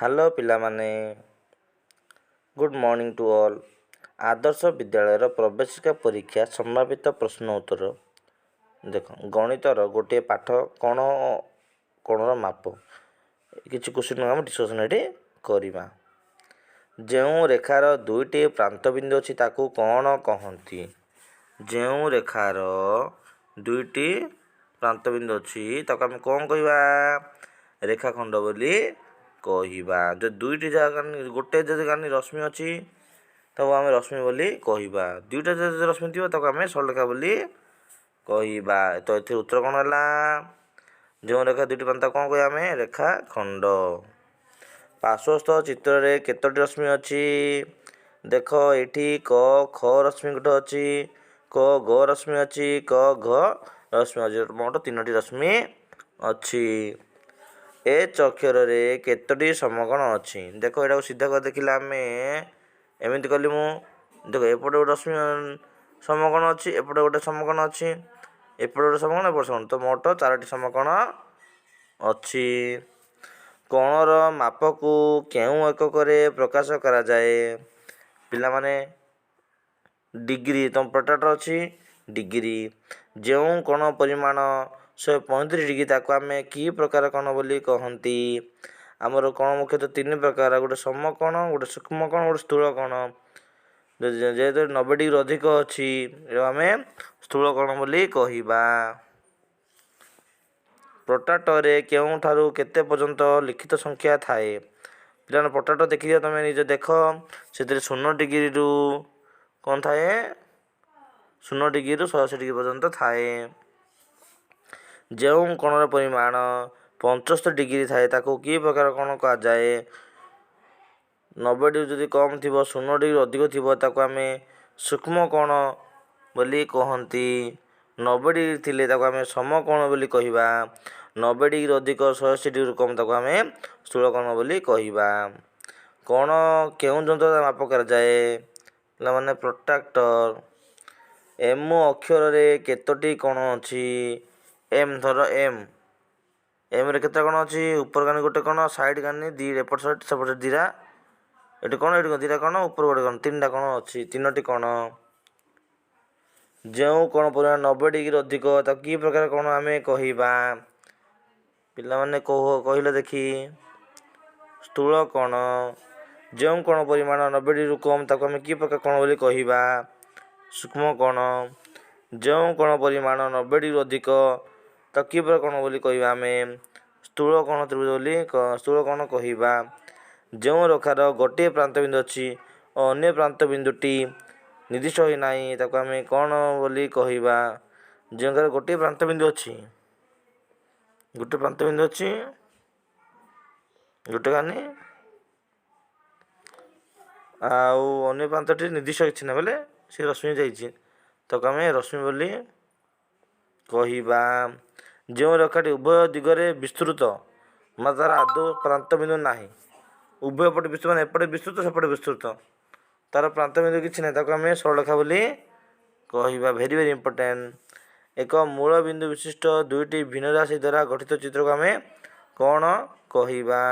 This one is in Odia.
ହ୍ୟାଲୋ ପିଲାମାନେ, ଗୁଡ଼୍ ମର୍ଣ୍ଣିଂ ଟୁ ଅଲ୍। ଆଦର୍ଶ ବିଦ୍ୟାଳୟର ପ୍ରବେଶିକା ପରୀକ୍ଷା ସମ୍ଭାବିତ ପ୍ରଶ୍ନ ଉତ୍ତର। ଦେଖ, ଗଣିତର ଗୋଟିଏ ପାଠ କ'ଣ କ'ଣର ମାପ, କିଛି କ୍ୱେଶ୍ଚିନ୍ ଆମେ ଡିସ୍କସନ୍ ଏଠି କରିବା। ଯେଉଁ ରେଖାର ଦୁଇଟି ପ୍ରାନ୍ତ ବିନ୍ଦୁ ଅଛି, ତାକୁ କ'ଣ କହନ୍ତି? ଯେଉଁ ରେଖାର ଦୁଇଟି ପ୍ରାନ୍ତ ବିନ୍ଦୁ ଅଛି, ତାକୁ ଆମେ କ'ଣ କହିବା? ରେଖାଖଣ୍ଡ ବୋଲି କହିବା। ଯଦି ଦୁଇଟି ଜାଗା, ଗୋଟେ ଯଦି କାନି ରଶ୍ମି ଅଛି, ତାକୁ ଆମେ ରଶ୍ମି ବୋଲି କହିବା। ଦୁଇଟା ଯଦି ରଶ୍ମି ଥିବ, ତାକୁ ଆମେ ସରଳରେଖା ବୋଲି କହିବା। ତ ଏଥିରେ ଉତ୍ତର କ'ଣ ହେଲା? ଯେଉଁ ରେଖା ଦୁଇଟି ପ୍ରାନ୍ତ, କ'ଣ କହିବା ଆମେ? ରେଖାଖଣ୍ଡ। ପାର୍ଶ୍ୱସ୍ଥ ଚିତ୍ରରେ କେତୋଟି ରଶ୍ମି ଅଛି? ଦେଖ, ଏଠି କ ଖ ରଶ୍ମି ଗୋଟେ ଅଛି, କ ଗ ରଶ୍ମି ଅଛି, କ ଘ ରଶ୍ମି ଅଛି। ମୋଟ ତିନୋଟି ରଶ୍ମି ଅଛି। ଏଚ୍ ଅକ୍ଷରରେ କେତୋଟି ସମକୋଣ ଅଛି? ଦେଖ, ଏଇଟାକୁ ସିଧା କରି ଦେଖିଲେ ଆମେ ଏମିତି କଲି ମୁଁ। ଦେଖ, ଏପଟେ ଗୋଟେ ରଶ୍ମି ସମକୋଣ ଅଛି, ଏପଟେ ଗୋଟେ ସମକୋଣ ଅଛି, ଏପଟେ ଗୋଟେ ସମକୋଣ, ଏପଟେ ସମକୋଣ। ତ ମୋଟ ଚାରୋଟି ସମକୋଣ ଅଛି। କୋଣର ମାପକୁ କେଉଁ ଏକକରେ ପ୍ରକାଶ କରାଯାଏ? ପିଲାମାନେ, ଡିଗ୍ରୀ। ତୁମ ପ୍ରୋଟ୍ରାକ୍ଟର ଅଛି, ଡିଗ୍ରୀ। ଯେଉଁ କୋଣ ପରିମାଣ 135 ଡିଗ୍ରୀ, ତାକୁ ଆମେ କି ପ୍ରକାର କୋଣ ବୋଲି କହନ୍ତି? ଆମର କୋଣ ମୁଖ୍ୟତଃ ତିନି ପ୍ରକାର, ଗୋଟେ ସମକୋଣ, ଗୋଟେ ସୂକ୍ଷ୍ମ କୋଣ, ଗୋଟେ ସ୍ଥୂଳ କୋଣ। ଯେହେତୁ 90 ଡିଗ୍ରୀ ଅଧିକ ଅଛି, ଆମେ ସ୍ଥୂଳ କୋଣ ବୋଲି କହିବା। ପ୍ରୋଟ୍ରାକ୍ଟରରେ କେଉଁଠାରୁ କେତେ ପର୍ଯ୍ୟନ୍ତ ଲିଖିତ ସଂଖ୍ୟା ଥାଏ? ପିଲାମାନେ, ପ୍ରୋଟ୍ରାକ୍ଟର ଦେଖିଦିଅ, ତୁମେ ନିଜେ ଦେଖ। ସେଥିରେ 0 ଡିଗ୍ରୀରୁ କ'ଣ ଥାଏ? 0 ଡିଗ୍ରୀରୁ 180 ଡିଗ୍ରୀ ପର୍ଯ୍ୟନ୍ତ ଥାଏ। ଯେଉଁ କୋଣର ପରିମାଣ 75 ଡିଗ୍ରୀ ଥାଏ, ତାକୁ କି ପ୍ରକାର କୋଣ କୁହାଯାଏ? 90 ଡିଗ୍ରୀ ଯଦି କମ୍ ଥିବ, 0 ଡିଗ୍ରୀ ଅଧିକ ଥିବ, ତାକୁ ଆମେ ସୂକ୍ଷ୍ମ କୋଣ ବୋଲି କହନ୍ତି। 90 ଡିଗ୍ରୀ ଥିଲେ ତାକୁ ଆମେ ସମକୋଣ ବୋଲି କହିବା। 90 ଡିଗ୍ରୀ ଅଧିକ, 180 ଡିଗ୍ରୀ କମ୍, ତାକୁ ଆମେ ସ୍ଥୂଳ କୋଣ ବୋଲି କହିବା। କୋଣ କେଉଁ ଯନ୍ତ୍ର ଦ୍ୱାରା ମାପ କରାଯାଏ? ପିଲାମାନେ, ପ୍ରୋଟ୍ରାକ୍ଟର। ଏମ୍ ଅକ୍ଷରରେ କେତୋଟି କୋଣ ଅଛି? ଏମ୍, ଧର ଏମ୍, ଏମ୍ରେ କେତେ କୋଣ ଅଛି? ଉପର କାନି ଗୋଟେ କୋଣ, ସାଇଡ଼୍ କାନି ଦୁଇ, ଏପଟ ସାଇଡ଼୍ ସେପଟ ଦୁଇଟା, ଏଠି କ'ଣ, ଏଠି ଦୁଇଟା କୋଣ, ଉପର ଗୋଟେ କୋଣ, ତିନିଟା କୋଣ ଅଛି, ତିନୋଟି କୋଣ। ଯେଉଁ କୋଣ ପରିମାଣ 90 ଡିଗ୍ରୀ ଅଧିକ, ତାକୁ କି ପ୍ରକାର କୋଣ ଆମେ କହିବା? ପିଲାମାନେ କହିଲେ ଦେଖି। ସ୍ଥୂଳ କୋଣ। ଯେଉଁ କୋଣ ପରିମାଣ 90 ଡିଗ୍ରୀରୁ କମ୍, ତାକୁ ଆମେ କି ପ୍ରକାର କୋଣ ବୋଲି କହିବା? ସୂକ୍ଷ୍ମ କୋଣ। ଯେଉଁ କୋଣ ପରିମାଣ 90 ଡିଗ୍ରୀ ଅଧିକ, ତାକୁ କି ପ୍ରକାର କୋଣ ବୋଲି କହିବା ଆମେ? ସ୍ଥୂଳ କୋଣ ତ୍ରିଭୁଜ ବୋଲି ସ୍ଥୂଳ କୋଣ କହିବା। ଯେଉଁ ରେଖାର ଗୋଟିଏ ପ୍ରାନ୍ତ ବିନ୍ଦୁ ଅଛି ଓ ଅନ୍ୟ ପ୍ରାନ୍ତ ବିନ୍ଦୁଟି ନିର୍ଦ୍ଦିଷ୍ଟ ହୋଇନାହିଁ, ତାକୁ ଆମେ କ'ଣ ବୋଲି କହିବା? ଯେଉଁ ଗୋଟିଏ ପ୍ରାନ୍ତ ବିନ୍ଦୁ ଅଛି, ଗୋଟେ ପ୍ରାନ୍ତ ବିନ୍ଦୁ ଅଛି ଗୋଟେ କାନି, ଆଉ ଅନ୍ୟ ପ୍ରାନ୍ତଟି ନିର୍ଦ୍ଦିଷ୍ଟ କିଛି ନାହିଁ ବୋଲେ ସେ ରଶ୍ମି ଯାଇଛି, ତାକୁ ଆମେ ରଶ୍ମି ବୋଲି କହିବା। ଯେଉଁ ରେଖାଟି ଉଭୟ ଦିଗରେ ବିସ୍ତୃତ, ମାନେ ତା'ର ଆଦୌ ପ୍ରାନ୍ତ ବିନ୍ଦୁ ନାହିଁ, ଉଭୟ ପଟେ ବିସ୍ତୃତ, ମାନେ ଏପଟେ ବିସ୍ତୃତ, ସେପଟେ ବିସ୍ତୃତ, ତା'ର ପ୍ରାନ୍ତ ବିନ୍ଦୁ କିଛି ନାହିଁ, ତାକୁ ଆମେ ସରଳରେଖା ବୋଲି କହିବା। Very very important. ଏକ ମୂଳ ବିନ୍ଦୁ ବିଶିଷ୍ଟ ଦୁଇଟି ଭିନ୍ନ ରାଶି ଦ୍ୱାରା ଗଠିତ ଚିତ୍ରକୁ ଆମେ କ'ଣ କହିବା?